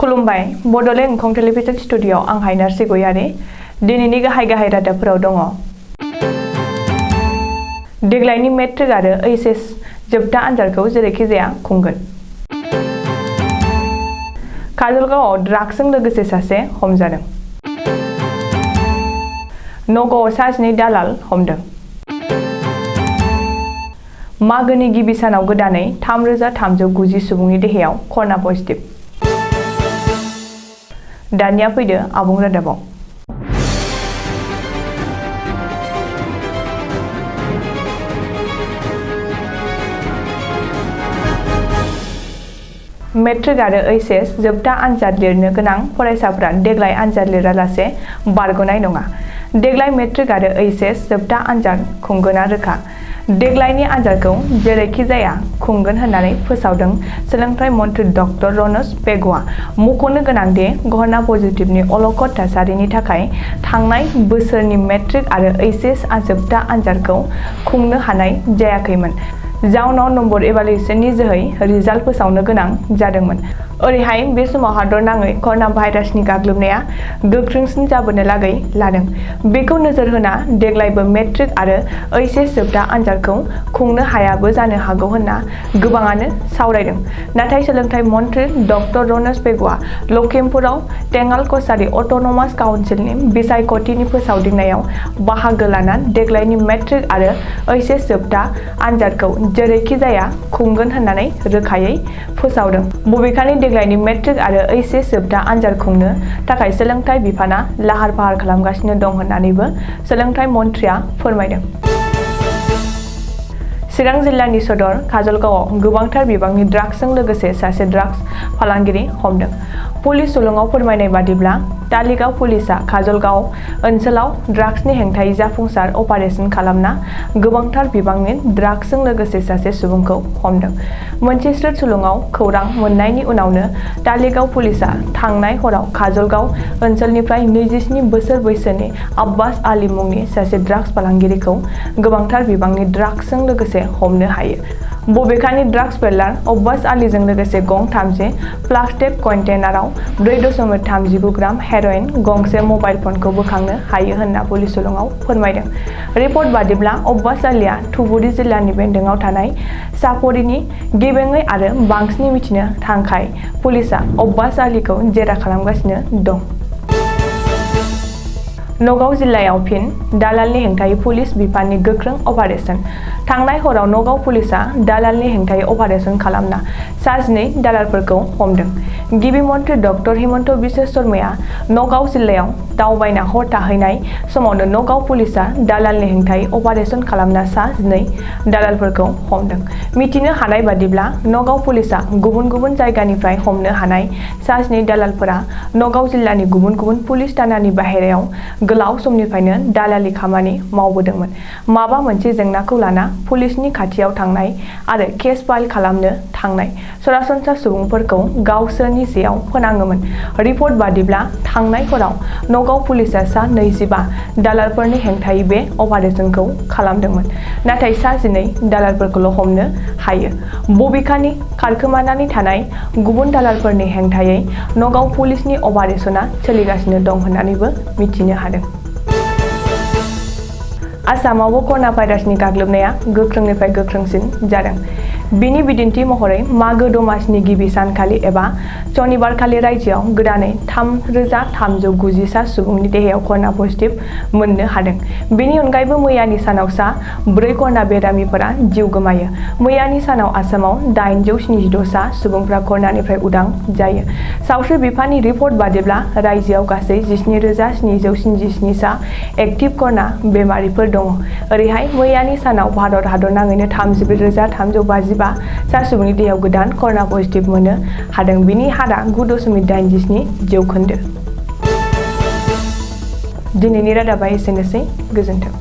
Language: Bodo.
खुलुमबाय बड'लेण्ड एंखं टेलिभिजन स्टुडिअ आं हायनार्सि गयारि दिनैनि गाहाय रादाबफोराव दङ। देग्लायनि मेट्रिक आरो एचएस जोबथा आनजादखौ जेरैखिजाया खुंगोन। काजलगावआव ड्राग्सजों लोगोसे सासे हमजादों। नगावआव सा 12 दालाल हमदों। मागोनि गिबि सानाव गोदानै 3390 सुबुंनि देहायाव कर'ना पजिटिभ। दानिया फैदो आबुं रादाबाव। मेट्रिक आरो एचएस जोबथा आनजाद लिरनो गोनां फरायसाफोरा देग्लाय आनजाद लिरालासे बारग'नाय नङा। देग्लाय मेट्रिक आरो एचएस जोबथा आनजाद खुंगोना रोखा। देग्लायनि आनजादखौ जेरैखिजाया खुंगोन होननानै फोसावदों सोलोंथाइ मन्थ्रि डक्टर रनज पेगुआ। मख'नो गोनांदि कर'ना पजिटिभनि अलखद थासारिनि थाखाय थांनाय बोसोरनि मेट्रिक आरो एचएस जोबथा आनजादखौ खुंनो हानाय जायाखैमोन। जाउनाव नम्बर इभालुएसननि जोहै रिजाल्ट फोसावनो गोनां जादोंमोन। ओरैहाय बे समाव हादर नाङै कर'ना भाइरासनि गाग्लोबनाया गोख्रोंसिन जाबोनो लागै लादों। बेखौ नोजोर होना देग्लायबो मेट्रिक आरो एचएस जोबथा आनजादखौ खुंनो हायाबो जानो हागौ होनना गोबाङानो सावरायदों। नाथाय सोलोंथाइ मन्थ्रि डक्टर रनज पेगुआ लखिमपुराव टेङाल कछारी अट'नमास काउन्सिलनि बिसायख'थिनि फोसावदिंनायाव बाहागो लाना देग्लायनि मेट्रिक आरो एचएस जोबथा आनजादखौ जेरैखिजाया खुंगोन होननानै रोखायै फोसावदों। बबेखानि देग्लायनि मेट्रिक आरो एचएस जोबथा आनजाद खुंनो थाखाय सोलोंथाइ बिफाना लाहार फाहार खालामगासिनो दं होननानैबो सोलोंथाइ मन्थ्रिया फोरमायदों। चिरां जिल्लानि सदर काजलगावआव गोबांथार बिबांनि ड्राग्सजों लोगोसे सासे ड्राग्स फालांगिरि हमदों। पुलिस सुलुङाव फोरमायनाय बादिब्ला तालिगाव पुलिसआ काजलगाव ओनसोलाव ड्राग्सनि हेंथायै जाफुंसार अपारेशन खालामना गोबांथार बिबांनि ड्राग्सजों लोगोसे सासे सुबुंखौ हमदों। मोनसे स्रोद सुलुङाव खौरां मोननायनि उनावनो तालिगाव पुलिसआ थांनाय हराव काजलगाव ओनसोलनिफ्राय 27 बोसोर बैसोनि आब्बास आली मुंनि सासे ड्राग्स फालांगिरिखौ गोबांथार बिबांनि ड्राग्सजों लोगोसे हमनो हायो। बबेखानि ड्राग्स पेडलार अब्बास आलीजों लोगोसे गं 30 प्लास्टिक कन्टेनाराव 4.39 ग्राम हेर'इन गंसे मबाइल फनखौ बोखांनो हायो होनना पुलिस सुलुङाव फोरमायदों। रिपर्ट बादिब्ला अब्बास आलीआ धुबुरी जिल्लानि बेन्दोंआव थानाय सापरिनि गेबेङै आरो बांसिनै मिथिनो थांखाय पुलिसआ अब्बास आलीखौ जेरा खालामगासिनो दं। नगाव जिल्लायाव फिन दालालनि हेंथायै पुलिस बिफाननि गोख्रों अपारेशन। थांनाय हराव नगाव पुलिसआ दालालनि हेंथायै अपारेशन खालामना सा 12 दालालफोरखौ हमदों। गिबि मन्थ्रि डक्टर हिमन्त बिश्व शर्माया नगाव जिल्लायाव दावबायना हर थाहैनाय समावनो नगाव पुलिसआ दालालनि हेंथायै अपारेशन खालामना सा 12 दालालफोरखौ हमदों। मिथिनो हानाय बादिब्ला नगाव पुलिसआ गुबुन गुबुन जायगानिफ्राय हमनो हानाय सा 12 दालालफोरा नगाव जिल्लानि गुबुन गुबुन पुलिस थानानि बाहेरायाव गोलाव समनिफ्रायनो दालालि खामानि मावबोदोंमोन। माबा मोनसे जेंनाखौ लाना पुलिसनि खाथियाव थांनाय आरो केस फाइल खालामनो थांनाय सरासनस्रा सुबुंफोरखौ गावसोरनि जेआव फोनाङोमोन। रिपर्ट बादिब्ला थांनाय हराव नगाव पुलिसआ सा 25 दालालफोरनि हेंथायै बे अपारेशनखौ खालामदोंमोन। नाथाय सा 12 दालालफोरखौल' हमनो हायो। बबेखानि खारखोमानानै थानाय गुबुन दालालफोरनि हेंथायै नगाव पुलिसनि अपारेशना सोलिगासिनो दं होननानैबो मिथिनो हादों। आसामावबो कर'ना भाइरासनि गाग्लोबनाया गोख्रोंनिफ्राय गोख्रोंसिन जादों। बिनि बिदिन्थि महरै मागो दमासिनि गिबि सानखालि एबा सनिबारखालि रायजोआव गोदानै 3390 सुबुंनि देहायाव कर'ना पजिटिभ मोननो हादों। बेनि अनगायैबो मैयानि सानाव सा 4 कर'ना बेरामिफोरा जिउ गोमायो। मैयानि सानाव आसामाव 876 सुबुंफ्रा कर'नानिफ्राय उदां जायो। सावस्रि बिफाननि रिपर्ट बादिब्ला रायजोआव गासै 19767 एक्टिभ कर'ना बेमारिफोर दङ। ओरैहाय मैयानि सानाव भारत हादरनाङैनो 34,355 सुबुंनि देहायाव गोदान कर'ना पजिटिभ मोननो हादों। बिनि हारआ 9.87%। दिनैनि रादाबा एसेनोसै। गोजोन्थों।